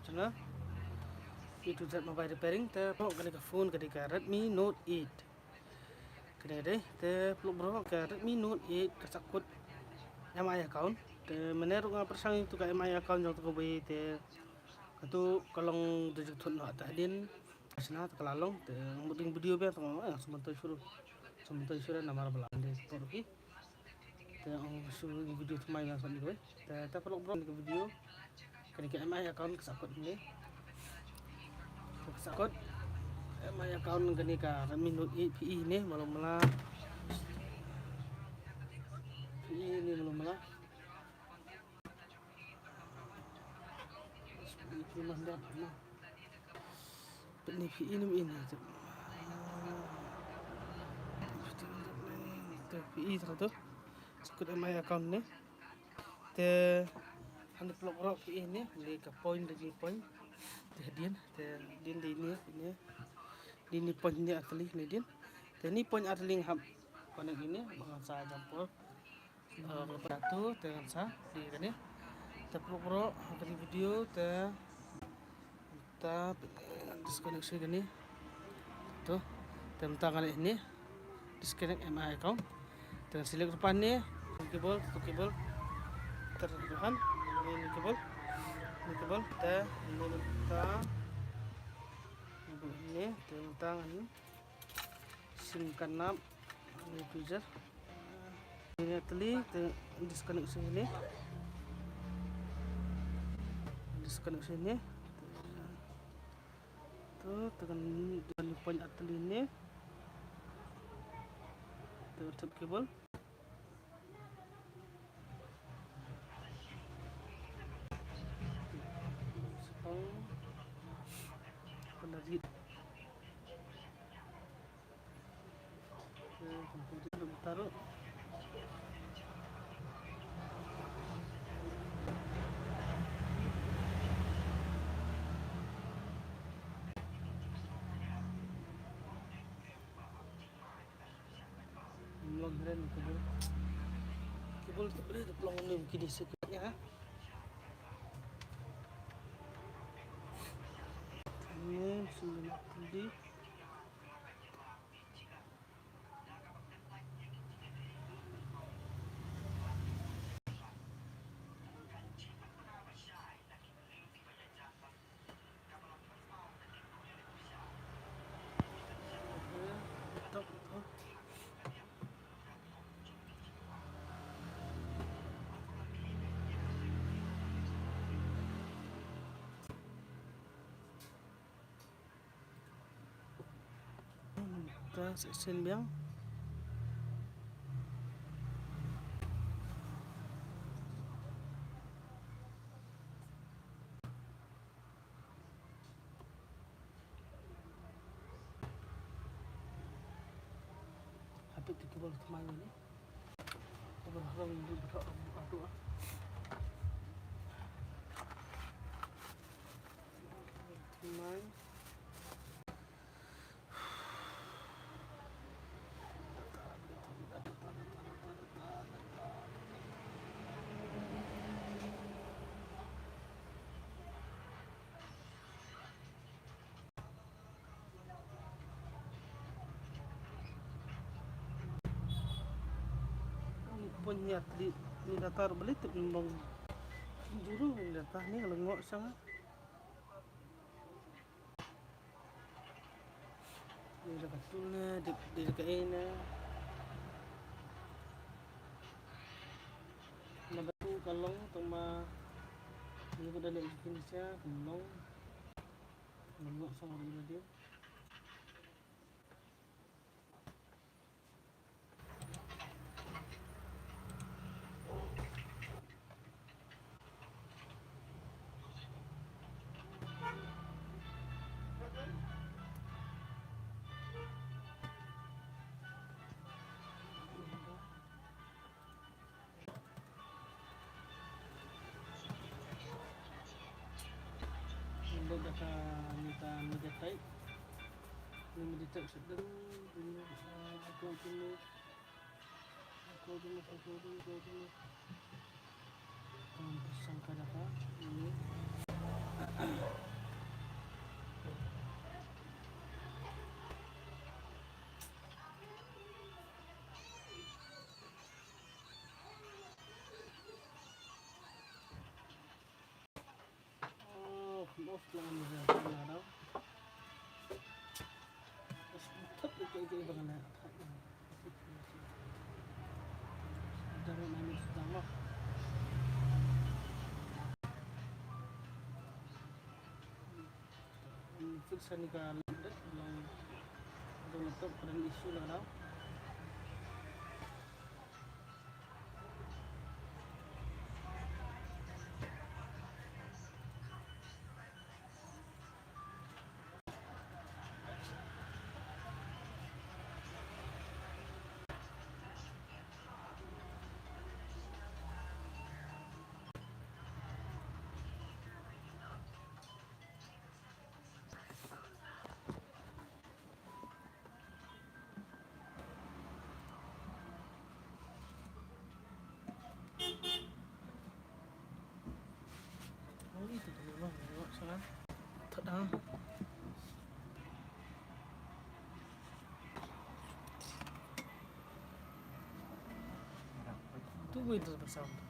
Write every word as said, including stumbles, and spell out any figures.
Na A to Z mobile repairing, te pynlong kane ka phone, kane ka Redmi Note eight. Kane dei, te pynlong bro, ka Redmi Note eight ka sahkut M I account. Te mynne ruh nga pyrshang ïa katu ka M I account jong katu kawei, te katu ka long da jingthut noh, te hadien ka shna te ka la long, te mut dang video biang, te nga ong, eh, shu myntoi shuh, shu myntoi shuh namar ba la dei support ruh ki. Te ong shu video thymmai biang shuh kane kawei. Te, te pynlong bro, kane ka video. Kane ka M I account ka sahkut ne. Ka sahkut M I account kane ka Redmi Note eight, phi i ne, mala mala. Phi i ne, mala mala. Phi i ne, phi i ne, phi i ne. Te phi i sahkut M I account ne. Te hynda pynlong bro, phi i ne, ne ka point, ne point. Te hadien, te hadien dei ne, ne. Dei ne point ne artylli ne dien. Te ne point artylli nga hap connect ne, ba ngan sa jumper. Eh, ka patu, te ngan sa dei kane. Te pynlong bro, kane video, te Te disconnect shuh kane. To, te mynta ngan leh ne disconnect M I account. Te ngan select ruh pat ne cable, to cable. Te ruh han ne cable, ne cable. Te mynta ne, te mynta ngan sim ka nap ne user. Ine artylli te disconnect shuh ne. Disconnect shuh ne. To, te kan, te kan point artylli ne. Te kan thep cable. Sepang. Pynda rit. Mlong heren cable. Cable tu boleh tu pelong ni kini sikit ya. Ni sembilan puluh. Te sa shisien biang. Hapit tu cable thymmai ni. Cable harum ni, betul, betul, betul. Thymmai. Ni pun ni atli ni datar beli tu nembang. Juru ni datar ni lengok sangat. Ni da ka tu ne, di, di ka ina. Na ba tu ka long tang ma. Ni ko da le jikin sia ka long. Long sang ri dia. Nda ka mita mita tai. Ni mita tai sedang dunia, ah, aku tu ni. Aku tu ni, aku tu ni, aku tu ni. Kan pasang ka daka ini. Fix ani ka link deh, long dong laptop ka don issue lang daw. Tu wait tu pasal.